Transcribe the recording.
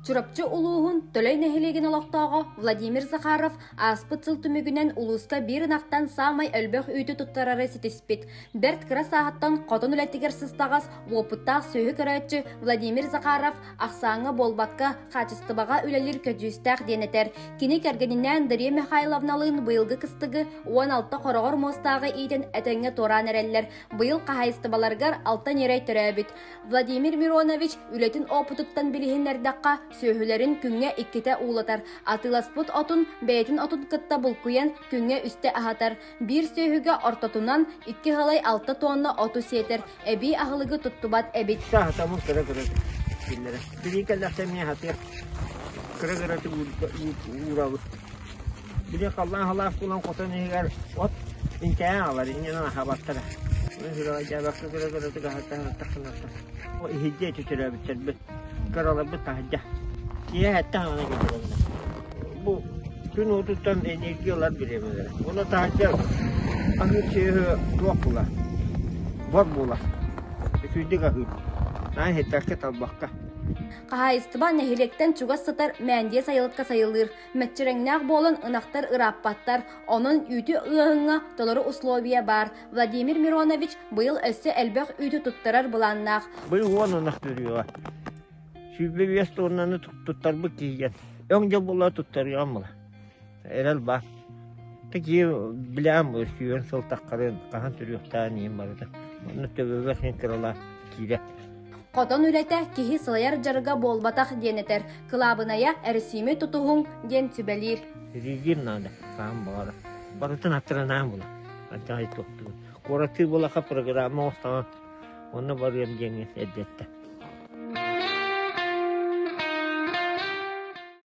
Чурапчы улууһун Төлөй нэһилиэгин олохтооҕо Владимир Захаров ааспыт сыл түмүгүнэн улууска биир ынахтан саамай элбэх үүтү туттарары ситиспит. Бэрт кыра сааһыттан хотон үлэтигэр сыстаҕас, уопуттаах сүөһү көрөөччү Владимир Захаров ахсааҥҥа буолбакка, хаачыстыбаҕа үлэлиир көдьүүстээх диэн этэр. Кини кэргэнинээн Дария Михайловналыын быйылгы кыстыгы 16 хороҕор муостааҕы иитэн этэҥҥэ туораан эрэллэр. Быйыл хаһаайыстыбаларыгар алта ньирэй төрөөбүт. Владимир Миронович үлэтин опытыттан билиһиннэрдэххэ, сүөһүлэрин күҥҥэ иккитэ уулатар, атыыласпыт отун бэйэтин отун кытта булкуйан күҥҥэ үстэ аһатар. Биир сүөһүгэ ортотунан 2,6 тонна оту сиэтэр, эбии аһылыгы туттубат эбит. Аһатаммын кыра-кыра биллэрэ. Билии кэллэхтэ эмиэ аһатыах. Кыра-кыратык уурабыт. Били халлаан халаах буолан хотон иһигэр от интээн аҕалар, инньэнэн аһаабаттара. Сүрэҕэлдьээбэккэ кыра-кыратык аһаттаһаттаххына иһирдьэ ити төрөөбүттэрбит, кыраларбыт таһырдьа. Киэһэ эттэ хаҥана кэллэрэ. Бу күн уотуттан энергия ылар бириэмэлэрэ. Уонна таһырдьа аһыыр сүөһү туох буолар? Бор буолар. Үчүгэйдик аһыыр. Наһаа иһирдэккэ талбакка. Хаһаайыстыба нэһилиэктэн чугас сытар Мээндийэ сайылыкка сайылыыр. Мэччирэҥнээх буолан ынахтар ырааппаттар, онон үүтү ыаһыҥҥа толору условия баар. Владимир Миронович быйыл өссө элбэх үүтү туттарар былааннаах. Быйыл уон ынах төрүөҕэ. 25 тоннаны туттарбыт киһигэн. Өҥ дьыл буолла туттарыам була. Эрэл баар. Такие билэм сүүрэн сыл таххарын хаһан төрүөхтээн иһин барыта. Онно төбөбөр син кыралаах киирэ. Хотон үлэтэ киһи сылайар дьарыга буолбатах диэн этэр. Кылаабынайа эрэсиими тутуһуҥ диэн сүбэлиир. Режим надо, хаһан баҕара. Барытын аттарынаан була. Аттаҕай туохтугун. Куораттыы буолаха программа оҥостоҕун. Онно барыам диэҥҥэ эрдэттэ.